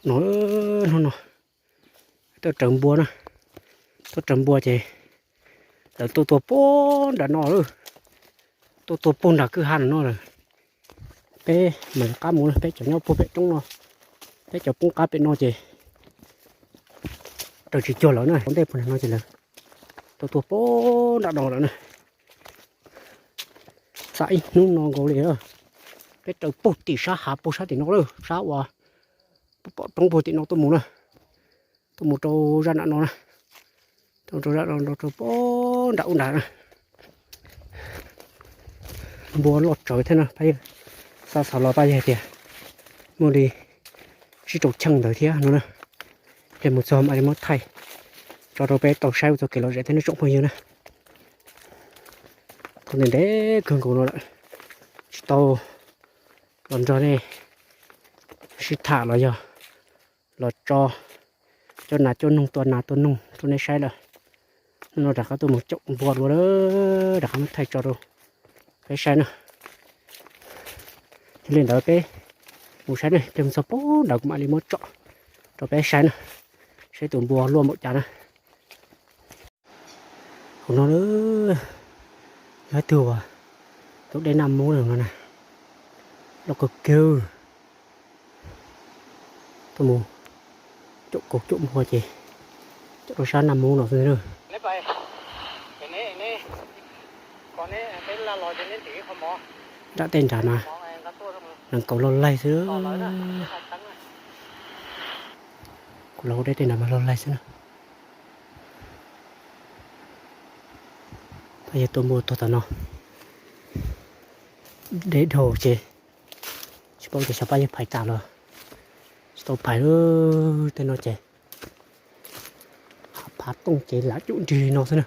No, hnub no tuaj raws npua na, tuaj raws npua ces lawv tuaj tua puag nram no lawm, tuaj tua puag nram kwj ha no lawm. Peb mam li qab mus na, peb cov nyob puag pem roob no, peb cov poob qab pem no ces raws tsis cuag lawv na. Ntej puag nram no ces lawv tuaj tua puag nram no lawm na. Xav ib hnub no nkaus li, peb raws puag tim sab hav puag sab tim no lawm, sab uas pom roob puag tim no tuaj mus na, tuaj mus rau zaj nram no na, tuaj rau zaj no rau puag nram ub nrad na. Npua loj tsawv thiab no, pab yawg xa xov los pab yawg hais tias muaj li tsib rau cheej ntawd thiab no na. Pliag mus txog mam li muab thaij tso rau peb tau saib ua txoj kev lom zem thiab nej tsoom phooj ywg na. Tau ntev ntev kawg nkaus no lawm tsis tau los nrog nej sib tham los yog los tso cov nas cov noog, tua nas tua noog rau nej saib lawm. Hnub no rov qab tuaj mus caum npua dua lawm, rov qab muab thaij tso rau peb saib na. Yog li ntawd peb mus saib na, peb mus txog puag nrad kuv mam li muab tso rau peb saib na, saib tus npua luaj npaum cas na. Hauv no yog ib tug uas tus dej Naj Mub no na, loj kawg kiag. Tuaj mus caum kauv caum npua ces caum rau sab Naj Mub no xwb na. Nram tej nrad mas nees kauv loj laig xwb. Kuv los hauv dej tej nrad mas loj laig xwb na. Pab yawg tua npua tuag tom no. Dej dhau ces tsis paub tias xyov pab yawg phais tas los tsis tau phais lawm. Tej no ces hav phav tooj ces lam cum nrig no xwb na.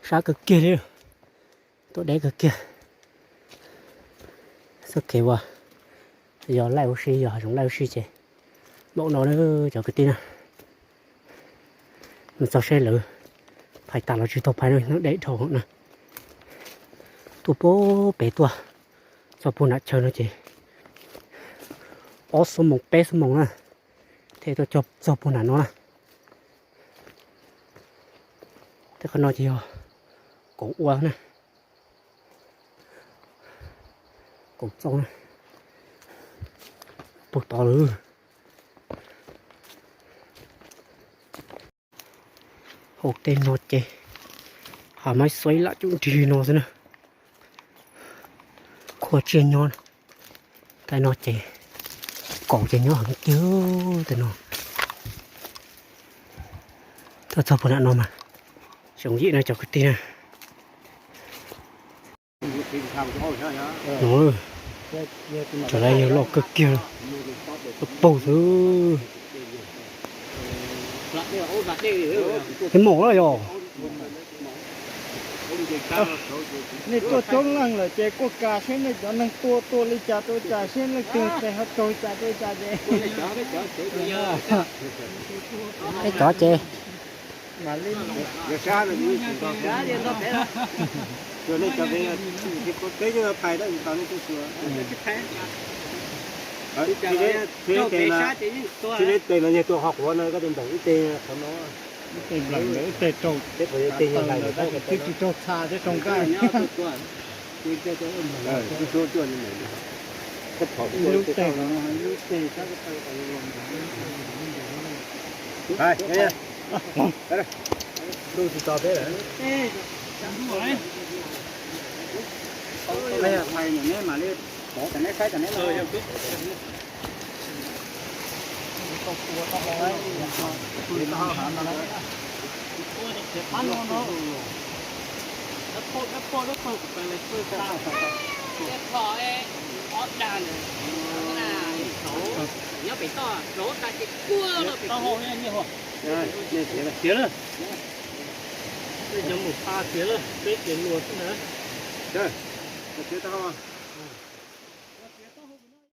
Sab kawg kiag li, tuaj deb kawg kiag. Txoj kev uas yog laij ua si, yog hav zoov laij ua si ces npaum no na cov kwv tij na. Mus txog seb lawv phais tas los tsis tau phais no, deb dhau na. Tuaj puag pem tuaj txog puag nram chaw no ces ob xuab moos peb xuab moos na thiaj tuaj txog puag nram no na. Tej qhov no ces yog kauv ua na, kauv txauj na, puag tod lawm. Hauv tej no ces hav maib xuaib lam cum nrig no xwb na. Khuab tsiaj nyob, tej no ces kauv ces nyob heev tiag tej no. Tuaj txog puag nram no mas tsis yooj yim no cov kwv tij na. Raws lawv yog loj kawg kiag, loj paug xwb. Ib mom na yog. Nej tuaj coob leej lawm ces kuj kav seb nej cov neeg tua tua li cas rau cas, seb leej twg tes ho raug cas rau cas ces. Nej cov ces Tsis neb tes no yog tua ho quav no, koj tus npeem ib teg qhov no. Ib teg npleem ntawd, ib teg raug, ib teg yog hlais ntawd, twb tsis raug txha thiab raug nqaij. Ib lub teg, ib lub teg sab ko taw. Neb mam li pov kom neb saib kom neb los. Nyob pem toj, rov tas ces kuaj los pem kuaj. Siav lawm. Tej cov mus pha siav lawm, peb ces luag xwb ntag.